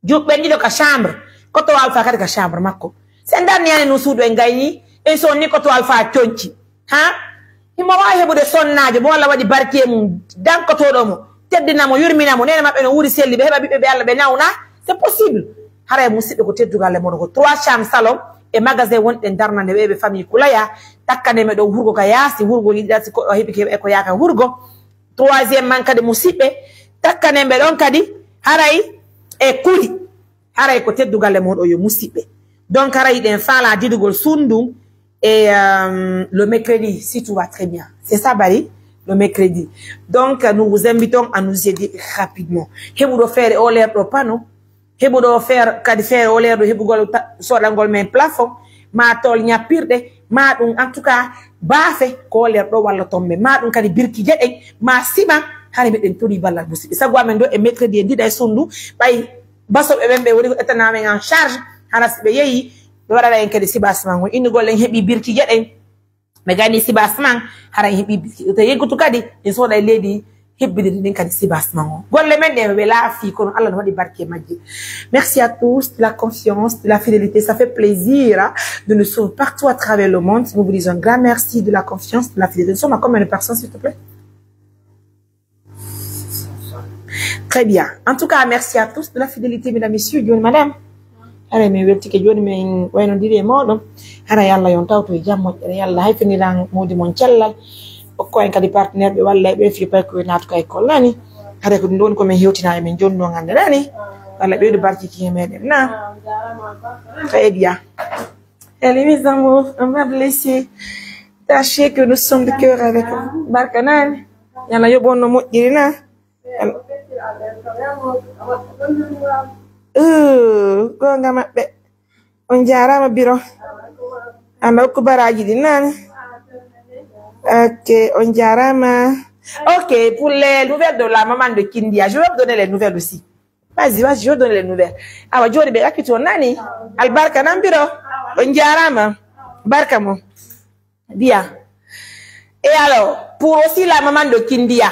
Juɓɓen ɗiɗo ka chambre. Koto Alpha kadi ka chambre makko. Si en darni yani nun suudu en gayni, en sonni koto Alpha conci. Ha? Himo waawi heɓude sonnaajo mo Allah waɗi barki e mum, dankotooɗo mo, teddina mo, yurmina mo, neene maɓɓe no wuuri selli, ɓe heɓa ɓiɓɓe ɓe Allah ɓe nawna. C'est possible. Haray musiɓɓe ko teddugal e moɗon ko trois chambres salon e magasin wonɗen darnande ɓe ɓe famille Kulaya, takkane ɓe ɗon hurgo ka yaasi, hurgo yiɗi ɗasi ko o heɓi ke e ko yaaka hurgo. Troisième man kadi musiɓɓe, takkane ɓe ɗon kadi haray e kuli. Haray ko teddugal e moɗon yo musiɓɓe. Donc haray ɗen faala didugol sundun e euh, le mercredi, si tout va très bien. C'est ça, Bari, le mercredi. Donc nous vous invitons à nous aider rapidement. Heɓuɗo feere o leer ɗo pano, heɓuɗo feere kadi feere o leer ɗo heɓugol ta- soɗangol men plafond, ma tool ñappirɗe, ma ɗum en tout cas baafe ko o leer ɗo walla tombe, ma ɗum kadi birkije ɗen, ma sima, hara miɗen tori ballal musiɓɓe. Sago amen ɗo e mercredi e ndiɗa e sundu, ɓay basoɓe ɓen ɓe woni ko ƴettana men en charge, hara si ɓe yehi, ɓe waɗana en kadi sibasman o. Innugol en heɓi birkije ɗen, ɓe gani sibasman, hara en heɓi birkije. To yeggutu kadi, en soɗa e leydi hebbiniri ɗin kadi sibasman o. Golle men ɗen ɓe laafi, kono Allah no waɗi barke e majje. Merci à tous de la confiance, de la fidélité. Ça fait plaisir hein, de nous suivre partout à travers le monde. Nous vous disons un grand merci de la confiance, de la fidélité. Nous sommes à combien de personnes, s'il te plaît? Très bien. En tout cas, merci à tous de la fidélité, mesdames, messieurs, joni madame. Hara min weltike joni min waynodiri e moɗon. Hara yo Allah yon tawto e jam moƴƴere. Yo Allah hayfiniran modi mon cellal. Okko en kadi partenaire ɓe walla e ɓe fi pay ko naatuka e kollani. Hara ko ɗum ɗon ko min hewtina e min joni ɗon hannde nani. Allah ɓeydu barkiki e meɗen na. Très bien. Allez, mes amours, on va vous laisser. Sachez que nous sommes de cœur avec vous. Barka nani. Yo Allah yoɓ on no moƴƴiri na. Euh, gonga maɓɓe. On jaarama biro. Anda okku baraji ɗin nani. Ok, on jaarama. Ok, pour les nouvelles de la maman de Kindia, je vais vous donner les nouvelles aussi. Vas-y, vas-y, je vais donner les nouvelles. Awa joni ɓe accusé on nani. Albarka nan biro. On jaarama. Barka mo. Bien. Et alors, pour aussi la maman de Kindia,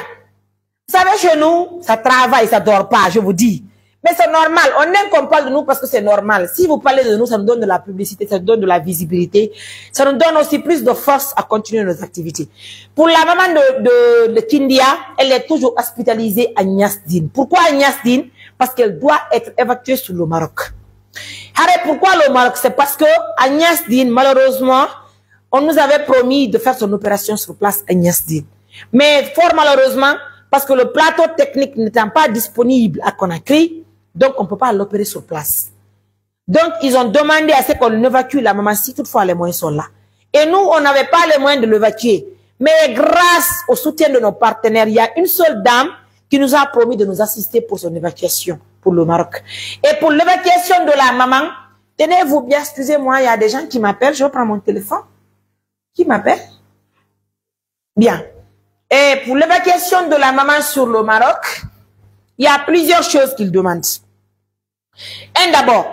vous savez, chez nous, ça travaille, ça dort pas, je vous dis. Mais c'est normal. On aime qu'on parle de nous parce que c'est normal. Si vous parlez de nous, ça nous donne de la publicité, ça nous donne de la visibilité, ça nous donne aussi plus de force à continuer nos activités. Pour la maman de, de, de Kindia, elle est toujours hospitalisée à Niasdine. Pourquoi à Niasdine? Parce qu'elle doit être évacuée sur le Maroc. Haré, pourquoi le Maroc? C'est parce que à Niasdine, malheureusement, on nous avait promis de faire son opération sur place à Niasdine. Mais fort malheureusement, parce que le plateau technique n'étant pas disponible à Conakry, donc on ne peut pas l'opérer sur place. Donc, ils ont demandé à ce qu'on évacue la maman si toutefois les moyens sont là. Et nous, on n'avait pas les moyens de l'évacuer. Mais grâce au soutien de nos partenaires, il y a une seule dame qui nous a promis de nous assister pour son évacuation pour le Maroc. Et pour l'évacuation de la maman, tenez-vous bien, excusez-moi, il y a des gens qui m'appellent, je vais prendre mon téléphone. Qui m'appelle? Bien. Et pour l'évacuation de la maman sur le Maroc, il y a plusieurs choses qu'ils demandent. Un d'abord,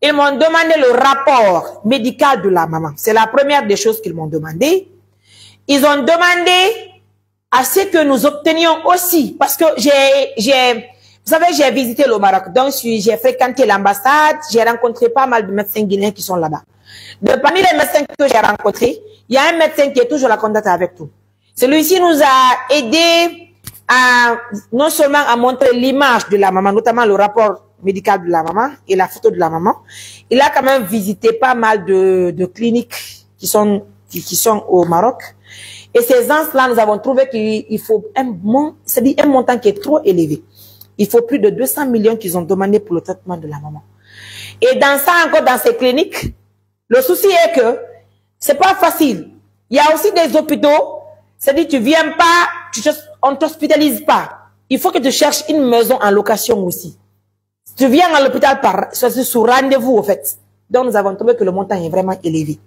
ils m'ont demandé le rapport médical de la maman. C'est la première des choses qu'ils m'ont demandé. Ils ont demandé à ce que nous obtenions aussi, parce que j'ai, j'ai, vous savez, j'ai visité le Maroc, donc je suis- j'ai fréquenté l'ambassade, j'ai rencontré pas mal de médecins guinéens qui sont là-bas. De parmi les médecins que j'ai rencontrés, il y a un médecin qui est toujours en contact avec nous. Celui-ci nous a aidé à, non seulement à montrer l'image de la maman, notamment le rapport médical de la maman et la photo de la maman, il a quand même visité pas mal de, de cliniques qui sont, qui, qui sont au Maroc. Et ces gens-là, nous avons trouvé qu'il il faut un, mon- c'est-à-dire un montant qui est trop élevé. Il faut plus de deux cents millions qu'ils ont demandé pour le traitement de la maman. Et dans ça, encore dans ces cliniques, le souci est que c'est pas facile. Il y a aussi des hôpitaux, c'est-à-dire tu viens pas, tu te- on t'hospitalise pas. Il faut que tu cherches une maison en location aussi. Tu viens à l'hôpital par, c'est sous rendez-vous, au fait. Donc, nous avons trouvé que le montant est vraiment élevé.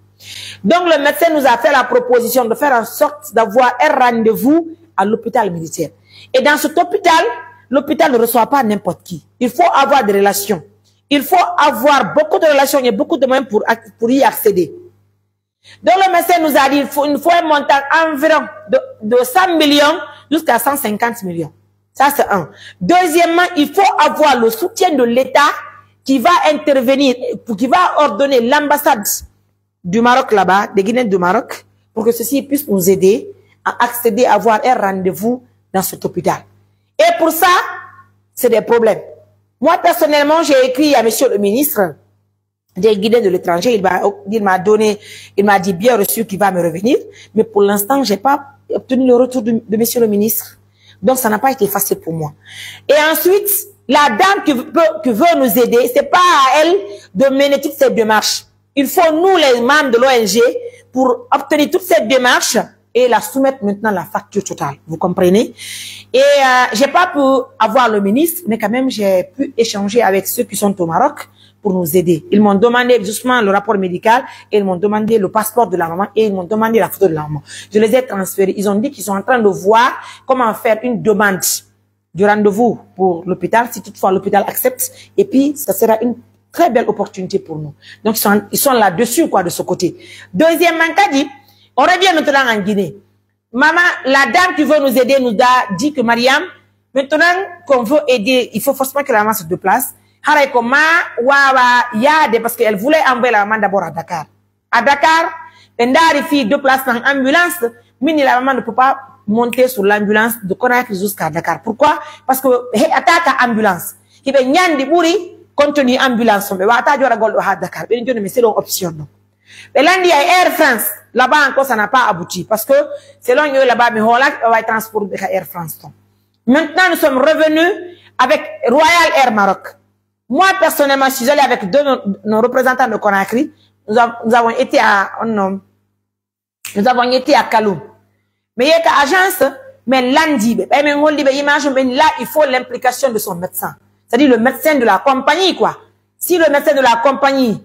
Donc, le médecin nous a fait la proposition de faire en sorte d'avoir un rendez-vous à l'hôpital militaire. Et dans cet hôpital, l'hôpital ne reçoit pas n'importe qui. Il faut avoir des relations. Il faut avoir beaucoup de relations et beaucoup de moyens pour, ac- pour y accéder. Donc le médecin nous a dit, il faut, il faut un montant environ de, de cent millions jusqu'à cent cinquante millions. Ça, c'est un. Deuxièmement, il faut avoir le soutien de l'État qui va intervenir, qui va ordonner l'ambassade du Maroc là-bas, des Guinéens du Maroc, pour que ceux-ci puissent nous aider à accéder à avoir un rendez-vous dans cet hôpital. Et pour ça, c'est des problèmes. Moi, personnellement, j'ai écrit à monsieur le ministre des Guinéens de l'étranger. Il m'a, il m'a donné, il m'a dit bien reçu qu'il va me revenir. Mais pour l'instant, j'ai pas obtenu le retour de, de monsieur le ministre. Donc, ça n'a pas été facile pour moi. Et ensuite, la dame qui veut, qui veut nous aider, c'est pas à elle de mener toutes ces démarches. Il faut nous, les membres de l'O N G, pour obtenir toutes ces démarches et la soumettre maintenant à la facture totale. Vous comprenez? Et euh, j'ai pas pu avoir le ministre, mais quand même, j'ai pu échanger avec ceux qui sont au Maroc pour nous aider. Ils m'ont demandé justement le rapport médical et ils m'ont demandé le passeport de la maman et ils m'ont demandé la photo de la maman. Je les ai transférés. Ils ont dit qu'ils sont en train de voir comment faire une demande du rendez-vous pour l'hôpital, si toutefois l'hôpital accepte, et puis ça sera une très belle opportunité pour nous. Donc ils sont, ils sont là-dessus, quoi, de ce côté. Deuxièmement, kadi, on revient maintenant en Guinée. Maman, la dame qui veut nous aider nous a dit que Mariam, maintenant qu'on veut aider, il faut forcément que la maman se déplace. Haray ko ma wawa yaade parce qu'elle voulait envoyer la maman d'abord à Dakar. À Dakar, ɓe ndaari fii déplacement ambulance, min la maman ne peut pas monter sur l'ambulance de Conakry jusqu'à Dakar. Pourquoi? Parce que heɓata ka ambulance. Hiɓe ñandi ɓuri contenu ambulance on. Ɓe wata jooɗagol ɗo ha Dakar. Ɓen joni mi selon option ɗo. Ɓe landi ay Air France. Là-bas encore, ça n'a pas abouti. Parce que selon eux là-bas, mi hoolaki ɓe wawi transport ɓe ka Air France ton. Maintenant, nous sommes revenus avec Royal Air Maroc. Moi, personnellement, je suis allé avec deux de nos, nos représentants de Conakry. Nous, av- nous avons été à, oh non, nous avons été à Kaloum. Mais il y a agence, mais lundi, mais on dit, mais imagine, mais là, il faut l'implication de son médecin. C'est-à-dire le médecin de la compagnie, quoi. Si le médecin de la compagnie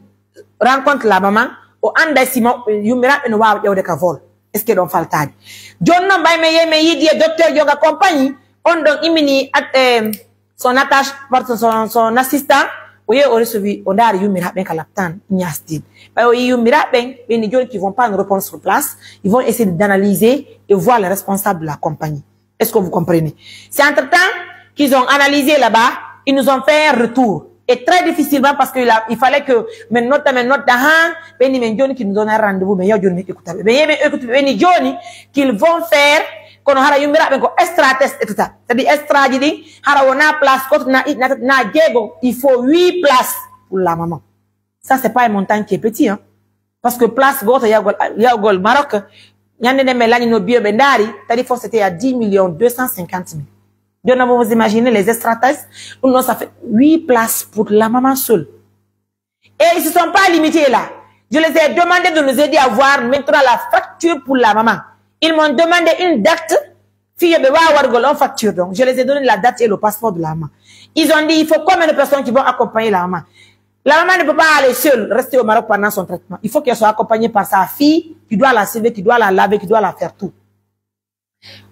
rencontre la maman, o anda si mo, yummiraɓe no wawa ƴewde ka vol. Est-ce que ɗon faltaani? Jooni noon, mbay mi yehi, mi yiidi e docteur Yoga compagnie, on ɗon immini at, eh, son attache, pardon, son, son assistant, o yehi o resowi, o ndaari yummiraɓe ɓen ka laptan, ñaastin. Ɓay o yii yummiraɓe ɓen, ɓen ni jooni qui vont pas nous répondre sur place, ils vont essayer d'analyser et voir les responsables de la compagnie. Est-ce que vous comprenez? C'est entre-temps qu'ils ont analysé là-bas, ils nous ont fait un retour. Et très difficilement parce qu'il a, il fallait que, mais notamment, notamment, ben, mais Johnny qui nous donne un rendez-vous, mais il y a Johnny qui écoute, mais, mais écoute, mais Johnny, qu'ils vont faire, qu'on aura une miracle, extra test et tout ça. C'est-à-dire, extra, je dis, hara on a place, quand on a, na, na, Diego, il faut huit places pour la maman. Ça, c'est pas un montant qui est petit, hein. Parce que place goto yahugol, yahugol Maroc, ñande nde mi lanndinoo billet ɓe ndaari, tarif o c'était à dix millions deux cent cinquante mille. Jooni non, vous imaginez les extra taxes, ɗum ɗon ça fait huit places pour la maman seule. Et ils se sont pas limités là. Je les ai demandé de nous aider à voir maintenant la facture pour la maman. Ils m'ont demandé une date, fii yo ɓe waawa waɗugol on facture. Donc, je les ai donné la date et le passeport de la maman. Ils ont dit, il faut combien de personnes qui vont accompagner la maman? La maman ne peut pas aller seule, rester au Maroc pendant son traitement. Il faut qu'elle soit accompagnée par sa fille, qui doit la surveiller, qui doit la laver, qui doit la faire tout.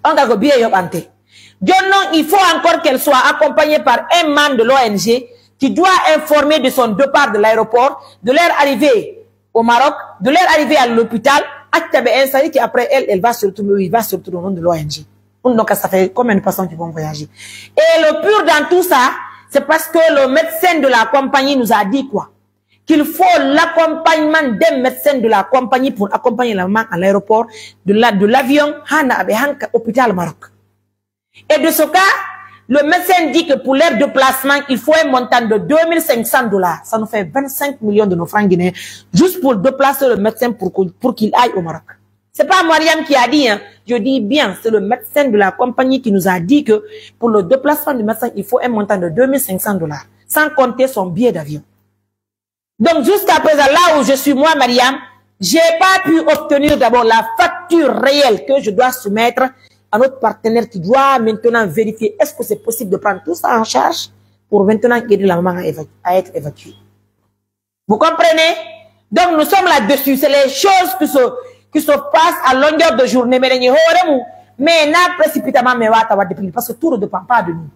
On a bien yoɓante. Jooni non, il faut encore qu'elle soit accompagnée par un membre de l'O N G qui doit informer de son départ de l'aéroport, de leur arrivée au Maroc, de leur arrivée à l'hôpital, acca ɓe un salut qui après elle, elle va se retourner, il va se retourner au nom de l'O N G. Ɗum ɗon kadi, ça fait combien de personnes qui vont voyager? Et le pire dans tout ça, c'est parce que le médecin de la compagnie nous a dit quoi? Qu'il faut l'accompagnement des médecins de la compagnie pour accompagner la maman à l'aéroport, de la, de l'avion, hana aɓe hanka hôpital Maroc. Et de ce cas, le médecin dit que pour leur déplacement, il faut un montant de deux mille cinq cents dollars. Ça nous fait vingt-cinq millions de nos francs guinéens, juste pour déplacer le médecin pour, que- pour qu'il aille au Maroc. C'est pas Mariam qui a dit, hein. Je dis bien, c'est le médecin de la compagnie qui nous a dit que pour le déplacement du médecin, il faut un montant de deux mille cinq cents dollars, sans compter son billet d'avion. Donc, jusqu'à présent, là où je suis, moi, Mariam, j'ai pas pu obtenir d'abord la facture réelle que je dois soumettre à notre partenaire qui doit maintenant vérifier est-ce que c'est possible de prendre tout ça en charge pour maintenant aider la maman à, éva- à être évacuée. Vous comprenez? Donc, nous sommes là-dessus. C'est les choses qui se, qui se passent à longueur de journée. Mais les hooremu, mais na précipitamment, mais wata wadde plus, parce que tout ne dépend pas de nous.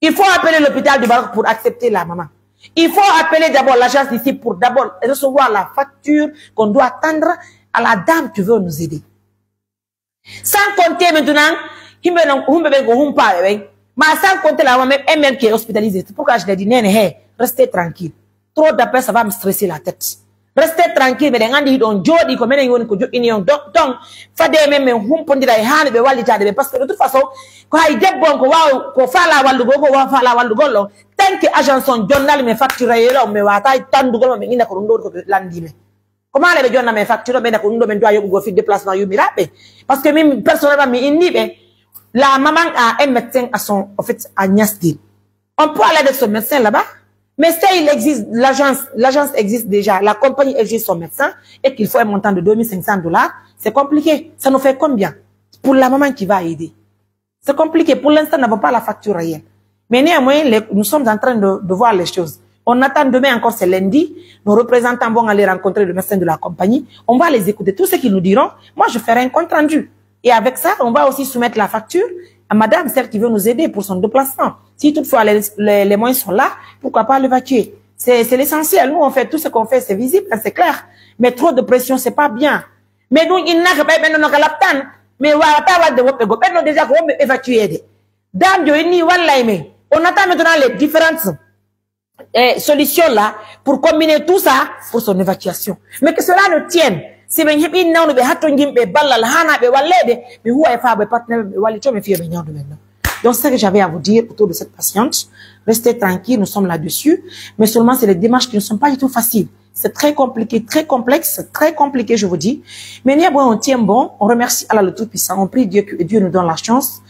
Il faut appeler l'hôpital du Maroc pour accepter la maman. Il faut appeler d'abord l'agence d'ici pour d'abord recevoir la facture qu'on doit attendre à la dame qui veut nous aider. Sans compter maintenant, himɓe non, himɓe ɓen ko humpaaɓe ɓen. Ma sans compter la maman elle-même qui est hospitalisée. C'est pourquoi je l'ai dit, Nene, hey, restez tranquille. Trop d'appels, ça va me stresser la tête. Restez tranquille, meɗen anndi hiɗon jooɗii, ko menen woni ko joɗɗini on do-, ton. Fade men, men humpondira e haani ɓe wallitaade ɓe. Parce que de toute façon, ko hay debbo on ko waaw, ko faala wallugol, ko waaw faala wallugol on. Tant que agence on jonnal men facture yeelo, men waata tanndugol mo, men inna ko ɗum ɗo ko ɓe lanndii men. Ko maale ɓe jonna men facture, ɓe nda ko ɗum ɗo men doit yoɓugol fii déplacement yummiraaɓe. Parce que min, personnellement, mi inni ɓe, la maman a un médecin à son, en fait, à Niassdine. On peut aller avec son médecin là-bas. Mais si il existe, l'agence, l'agence existe déjà, la compagnie existe son médecin, et qu'il faut un montant de deux mille cinq cents dollars, c'est compliqué. Ça nous fait combien? Pour la maman qui va aider. C'est compliqué. Pour l'instant, nous n'avons pas la facture réelle. Mais néanmoins, les, nous sommes en train de, de voir les choses. On attend demain encore, c'est lundi. Nos représentants vont aller rencontrer le médecin de la compagnie. On va les écouter. Tout ce qu'ils nous diront, moi, je ferai un compte rendu. Et avec ça, on va aussi soumettre la facture à madame, celle qui veut nous aider pour son déplacement. Si toutefois les, les, les moyens sont là, pourquoi pas l'évacuer? C'est, c'est l'essentiel. Nous, on fait tout ce qu'on fait, c'est visible, c'est clair. Mais trop de pression, c'est pas bien. Mais nous, il n'a pas besoin de nous. Mais voilà, t'as de wopé go. Ben, déjà, qu'on évacuer. Dame, yo, il n'y a pas. On attend maintenant les différentes, eh, solutions là pour combiner tout ça pour son évacuation. Mais que cela ne tienne. Si ben, il n'a pas besoin de ballal, hana, be walede, mais où est pas, be partenaire, be wali, mais fier, ben, non. Donc, c'est ce que j'avais à vous dire autour de cette patiente. Restez tranquille, nous sommes là-dessus. Mais seulement, c'est les démarches qui ne sont pas du tout faciles. C'est très compliqué, très complexe, très compliqué, je vous dis. Mais néanmoins, on tient bon, on remercie Allah le Tout-Puissant, on prie Dieu que Dieu nous donne la chance,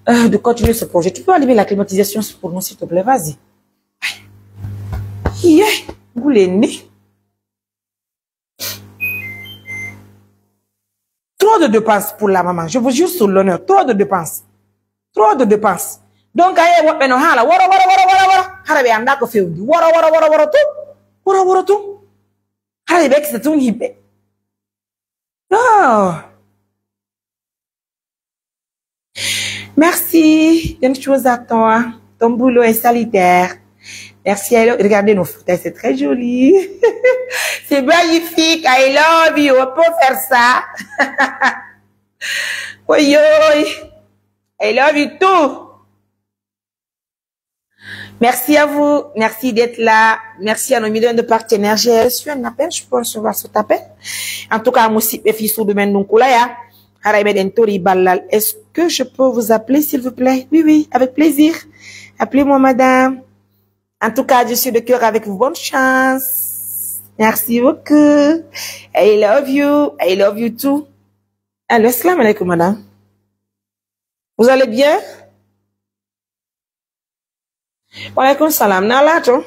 euh, de continuer ce projet. Tu peux allumer la climatisation pour nous, s'il te plaît, vas-y. Aïe. Yeah. Goulé né. Trop de dépenses pour la maman. Je vous jure sur l'honneur, trop de dépenses. Trop de dépenses. Donc, aye woɓɓe no haala, woro, woro, woro, woro, woro. Hara ɓe annda ko fewndi. Woro, woro, woro, woro, tu. Woro, woro, tu. Hara ɓe eksa tun himɓe. No. Merci. Bonne chose à toi. Ton boulot est salutaire. Merci. Allô, regardez nos photos, c'est très joli. C'est magnifique. I love you. On peut faire ça. Oi, oi. I love you too. Merci à vous. Merci d'être là. Merci à nos millions de partenaires. J'ai reçu un appel. Je peux recevoir cet appel. En tout cas, musiɓɓe fii suudu men ndun kulaya. Haray meɗen tori ballal. Est-ce que je peux vous appeler, s'il vous plaît? Oui, oui, avec plaisir. Appelez-moi, madame. En tout cas, je suis de cœur avec vous. Bonne chance. Merci beaucoup. I love you. I love you too. Allô, assalamu alaikum, madame. Vous allez bien? Wa alaikum salam. Na lato?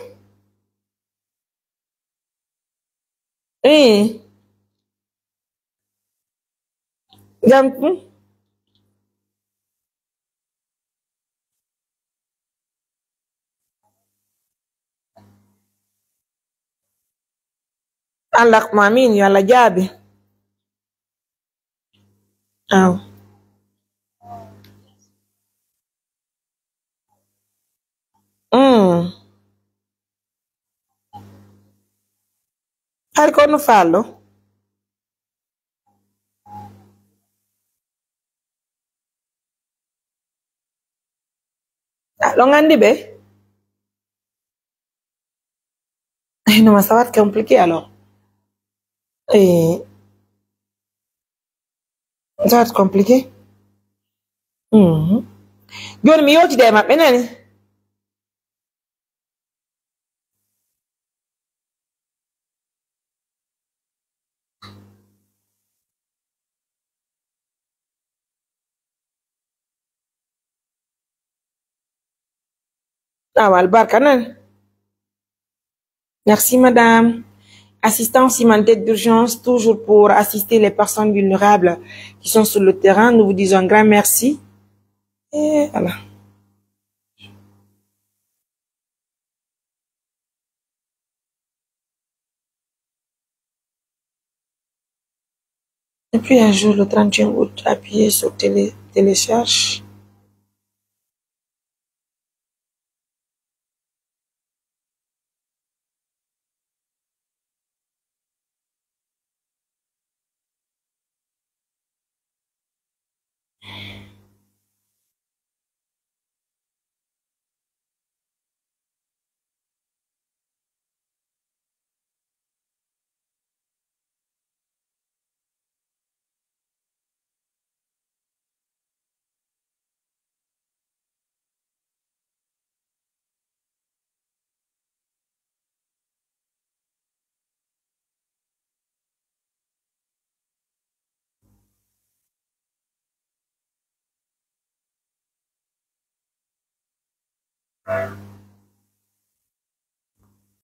Eh. Jam. Hmm? Allah, amin, yo Allah jaabi. Aw. Mm. Hari ko no fallo? Ah, ɗon anndi ɓe? Eh, non, mais ça va être compliqué alors. Eh, ça va être compliqué. Mhm. Jooni mi yewtida e maɓɓe nani. Awa, albarka nan. Merci, madame. Assistance humanitaire d'urgence, toujours pour assister les personnes vulnérables qui sont sur le terrain. Nous vous disons un grand merci. Et voilà. Depuis un jour, le trente et un août, appuyez sur télé-, télécharge.